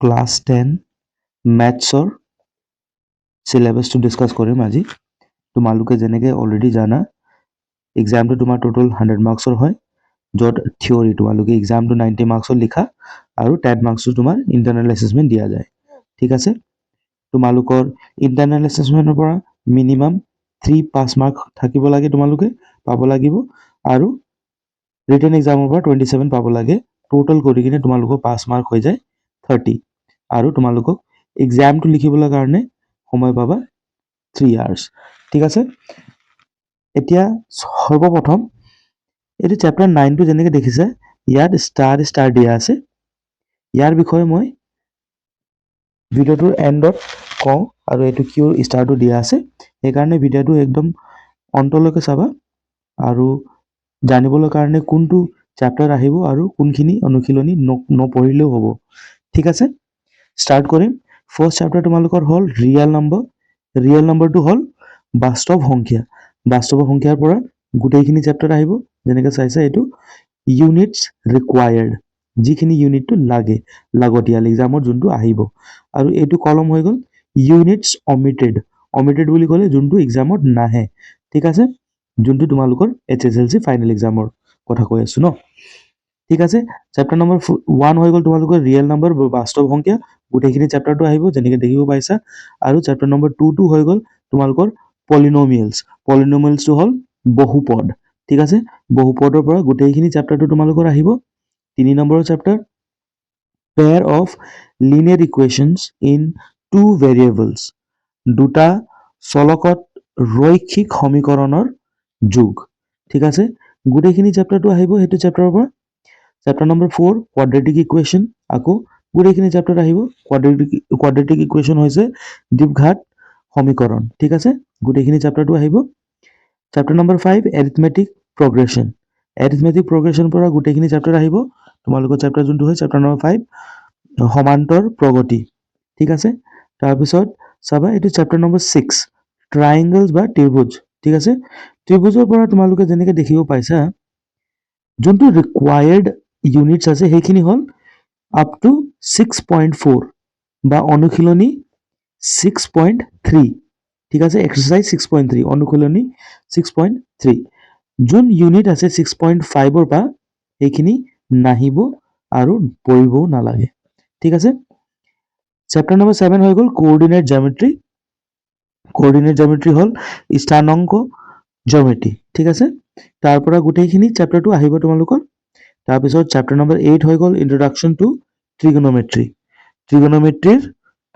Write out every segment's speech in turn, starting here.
Class 10 মেথছৰ চিলেবাছটো discuss কৰিম আজি। তোমালোকে যেনেকৈ অলৰেডি জানা, এক্সামটো তোমাৰ টোটেল 100 মাৰ্কছৰ হয়, য'ত থিয়ৰী তোমালোকে এক্সামটো 90 মাৰ্কছৰ লিখা আৰু 10 মাৰ্কছটো তোমাৰ ইণ্টাৰনেল এছেছমেণ্ট দিয়া যায়, ঠিক আছে? তোমালোকৰ ইণ্টাৰনেল এছেছমেণ্টৰ পৰা মিনিমাম 3 পাছ মাৰ্ক থাকিব লাগে, তোমালোকে পাব লাগিব আৰু ৰিটেন এক্সামৰ পৰা 27 পাব লাগে। টোটেল কৰি কিনে তোমালোকৰ পাছ মাৰ্ক হৈ যায় 30 আৰু তোমালোকক এক্সামটো লিখিবলৈ কাৰণে সময় পাবা 3 আৱাৰ্ছ, ঠিক আছে? এতিয়া সৰ্বপ্ৰথম এইটো চেপ্টাৰ 9টো যেনেকৈ দেখিছে, ইয়াত ষ্টাৰ ষ্টাৰ দিয়া আছে। ইয়াৰ বিষয়ে মই ভিডিঅ'টোৰ এণ্ডত কওঁ আৰু এইটো কিয় ষ্টাৰটো দিয়া আছে, সেইকাৰণে ভিডিঅ'টো একদম অন্তলৈকে চাবা আৰু জানিবলৈ কাৰণে কোনটো চেপ্টাৰ আহিব আৰু কোনখিনি অনুশীলনী নপঢ়িলেও হ'ব, ঠিক আছে? ষ্টাৰ্ট কৰিম। ফাৰ্ষ্ট চেপ্টাৰ তোমালোকৰ হ'ল ৰিয়েল নম্বৰ। ৰিয়েল নম্বৰটো হ'ল বাস্তৱ সংখ্যা। বাস্তৱ সংখ্যাৰ পৰা গোটেইখিনি চেপ্টাৰ আহিব। যেনেকৈ চাইছা, এইটো ইউনিটছ ৰিকুৱায়াৰ্ড, যিখিনি ইউনিটটো লাগে, লাগতিয়াল এক্সামত যোনটো আহিব। আৰু এইটো কলম হৈ গ'ল ইউনিটছ অমিটেড। অমিটেড বুলি ক'লে যোনটো এক্সামত নাহে, ঠিক আছে? যোনটো তোমালোকৰ এইচএছএলচি ফাইনেল এক্সামৰ কথা কৈ আছোঁ ন, ঠিক আছে? চেপ্টাৰ নম্বৰ 1 হৈ গ'ল তোমালোকৰ ৰিয়েল নম্বৰ, বাস্তৱ সংখ্যা, গোটেইখিনি চেপ্টাৰটো আহিব, যেনেকৈ দেখিব পাইছা। আৰু চেপ্টাৰ নম্বৰ 2টো হৈ গ'ল তোমালোকৰ পলিনমিয়েলছ। পলিনমিয়েলছটো হ'ল বহুপদ, ঠিক আছে? বহুপদৰ পৰা গোটেইখিনি চেপ্টাৰটো তোমালোকৰ আহিব। 3 নম্বৰৰ chapter pair of linear equations in two variables, দুটা চলকত ৰৈখিক সমীকৰণৰ যোগ, ঠিক আছে? গোটেইখিনি চেপ্টাৰটো আহিব সেইটো চেপ্টাৰৰ পৰা। চেপ্টাৰ নম্বৰ 4 কোৱাড্ৰেটিক ইকুৱেশ্যন, আকৌ গোটেইখিনি চেপ্টাৰ আহিব। কোৱাড্ৰেটিক ইকুৱেশ্যন হৈছে দ্বিঘাত সমীকৰণ, ঠিক আছে? গোটেইখিনি চেপ্টাৰটো আহিব। Chapter number 5 arithmetic progression. Arithmetic progression পৰা গোটেইখিনি চেপ্টাৰ আহিব। তোমালোকৰ চেপ্টাৰ যোনটো হয় চেপ্টাৰ নম্বৰ 5 সমান্তৰ প্ৰগতি, ঠিক আছে? তাৰপিছত চাবা, এইটো চেপ্টাৰ নম্বৰ 6 ট্ৰাইংগলছ বা ত্ৰিভুজ, ঠিক আছে? ত্ৰিভুজৰ পৰা তোমালোকে যেনেকৈ দেখিব পাইছা, যোনটো ৰিকুৱায়াৰ্ড ইউনিটছ আছে সেইখিনি হ'ল আপ টু 6.4 বা অনুশীলনী 6.3, ঠিক আছে? এক্সাৰচাইজ 6.3, অনুশীলনী 6.3। যোন ইউনিট আছে 6.5ৰ পৰা, সেইখিনি নাহিব আৰু পঢ়িবও নালাগে, ঠিক আছে? চেপ্টাৰ নম্বৰ 7 হৈ গ'ল কোঅৰ্ডিনেট জিঅ'মেট্ৰি। কোঅৰ্ডিনেট জিঅ'মেট্ৰি হ'ল স্থানাংক জ্যামিতি, ঠিক আছে? তাৰ পৰা গোটেইখিনি চেপ্টাৰটো আহিব তোমালোকৰ। তাৰপিছত চেপ্টাৰ নম্বৰ 8 হৈ গ'ল ইন্ট্ৰডাকশ্যন টু ট্ৰিগনমেট্ৰি, ট্ৰিগনমেট্ৰিৰ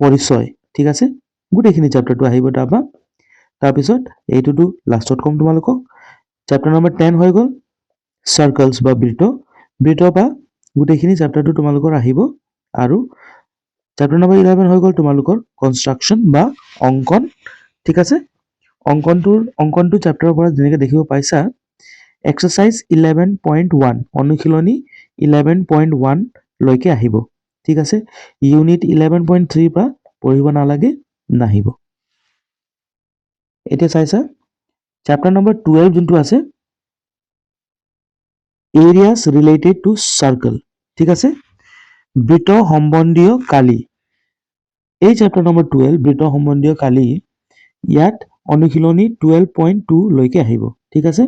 পৰিচয়, ঠিক আছে? গোটেইখিনি চেপ্টাৰটো আহিব তাৰপৰা। তাৰপিছত এইটোতো লাষ্টত ক'ম তোমালোকক। চেপ্টাৰ নম্বৰ 10 হৈ গ'ল চাৰ্কলছ বা বৃত্ত। বৃত্ত বা গোটেইখিনি চেপ্টাৰটো তোমালোকৰ আহিব। আৰু চেপ্টাৰ নম্বৰ 11 হৈ গ'ল তোমালোকৰ কনষ্ট্ৰাকশ্যন বা অংকন, ঠিক আছে? অংকনটো চেপ্টাৰৰ পৰা যেনেকৈ দেখিব পাইছা, এক্সাৰচাইজ 11.1, অনুশীলনী 11.1লৈকে আহিব, ঠিক আছে? ইউনিট 11.3ৰ পৰা পঢ়িব নালাগে, নাহিব। এতিয়া চাইছা, চেপ্টাৰ নম্বৰ 12 যোনটো আছে এৰিয়াছ ৰিলেটেড টু চাৰ্কল, ঠিক আছে? বৃত্ত সম্বন্ধীয় কালি। এই চেপ্টাৰ নম্বৰ 12 বৃত্ত সম্বন্ধীয় কালি, ইয়াত অনুশীলনী 12.2লৈকে আহিব, ঠিক আছে?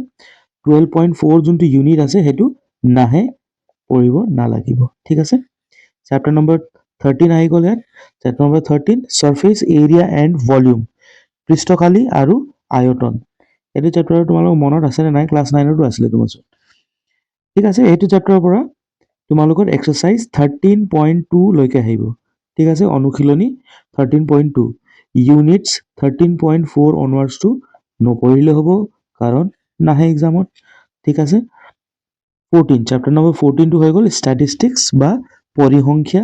12.4 যোনটো ইউনিট আছে সেইটো নাহে, পঢ়িব নালাগিব, ঠিক আছে? চেপ্টাৰ নম্বৰ 13 আহি গ'ল ইয়াত। Chapter number 13 surface area and volume, পৃষ্ঠকালি আৰু আয়তন। এইটো চেপ্টাৰ তোমালোকৰ মনত আছেনে নাই? ক্লাছ 9তো আছিলে তোমাৰ ওচৰত, ঠিক আছে? এইটো চেপ্টাৰৰ পৰা তোমালোকৰ এক্সাৰচাইজ 13.2লৈকে আহিব, ঠিক আছে? অনুশীলনী 13.2। ইউনিটছ 13.4 অনৱাৰ্ডছটো নপঢ়িলে হ'ব, কাৰণ নাহে এক্সামত, ঠিক আছে? 14, চেপ্টাৰ নম্বৰ 14টো হৈ গ'ল ষ্টেটিষ্টিক্স বা পৰিসংখ্যা।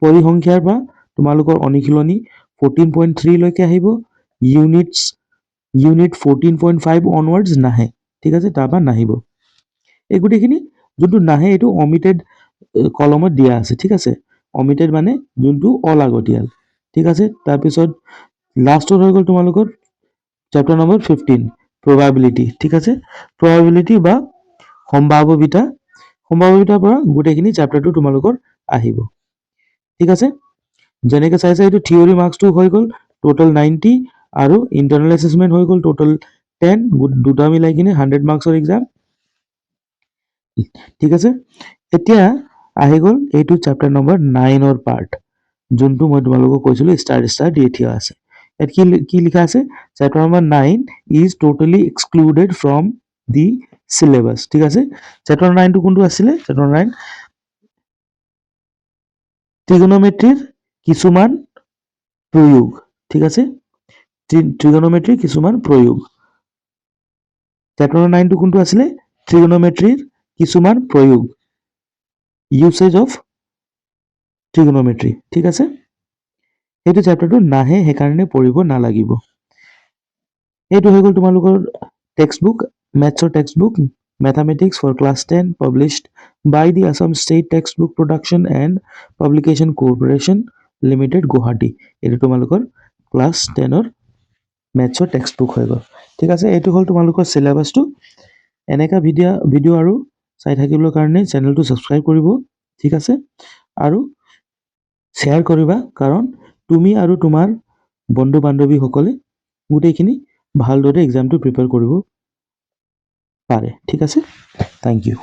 পৰিসংখ্যাৰ পৰা তোমালোকৰ অনুশীলনী 14.3লৈকে আহিব। Unit 14.5 onwards নাহে, ঠিক আছে? তাৰপৰা নাহিব। এই গোটেইখিনি যোনটো নাহে, এইটো অমিটেড কলমত দিয়া আছে, ঠিক আছে? অমিটেড মানে যোনটো অলাগতিয়াল, ঠিক আছে? তাৰপিছত লাষ্টত হৈ গ'ল তোমালোকৰ চেপ্টাৰ নম্বৰ 15 প্ৰবাবিলিটি, ঠিক আছে? প্ৰবাবিলিটি বা সম্ভাৱ্যতা। সম্ভাৱ্যতাৰ পৰা গোটেইখিনি চেপ্টাৰটো তোমালোকৰ আহিব, ঠিক আছে? যেনেকৈ চাইছা, এইটো থিয়ৰী মাৰ্কছটো হৈ গ'ল টোটেল 90 আৰু ইণ্টাৰনেল এছেচমেণ্ট হৈ গ'ল টোটেল 10। দুটা মিলাই কিনে 100 মাৰ্কছৰ এক্সাম, ঠিক আছে? এতিয়া আহি গ'ল এইটো চেপ্টাৰ নম্বৰ 9ৰ পাৰ্ট, যোনটো মই তোমালোকক কৈছিলোঁ। ষ্টাৰ ষ্টাৰ দি থোৱা আছে। ইয়াত কি কি লিখা আছে? Chapter number 9 is totally excluded from the syllabus, ঠিক আছে? চেপ্টাৰ 9টো কোনটো আছিলে? চেপ্টাৰ 9, ট্ৰিগনমেট্ৰিৰ কিছুমান প্ৰয়োগ, ঠিক আছে? ট্ৰিগনমেট্ৰিৰ কিছুমান প্ৰয়োগ। চেপ্টাৰ 9টো কোনটো আছিলে? ট্ৰিগনমেট্ৰিৰ কিছুমান প্ৰয়োগ, ইউছেজ অফ ট্ৰিগনমেট্ৰি, ঠিক আছে? সেইটো চেপ্টাৰটো নাহে, সেইকাৰণে পঢ়িব নালাগিব। এইটো হৈ গ'ল তোমালোকৰ টেক্সট বুক, মেথছৰ text book, Mathematics for Class 10, published by the Assam State Text Book Production and Publication Corporation Limited, Guwahati। এইটো তোমালোকৰ ক্লাছ 10ৰ মেথছৰ টেক্সট বুক হৈ গ'ল, ঠিক আছে? এইটো হ'ল তোমালোকৰ চিলেবাছটো। এনেকুৱা ভিডিঅ' আৰু চাই থাকিবৰ কাৰণে চেনেলটো ছাবস্ক্ৰাইব কৰিব, ঠিক আছে? আৰু শ্বেয়াৰ কৰিবা, কাৰণ তুমি আৰু তোমাৰ বন্ধু বান্ধৱীসকলে গোটেইখিনি ভালদৰে এক্সামটো প্ৰিপেয়াৰ কৰিব পাৰে, ঠিক আছে? Thank you.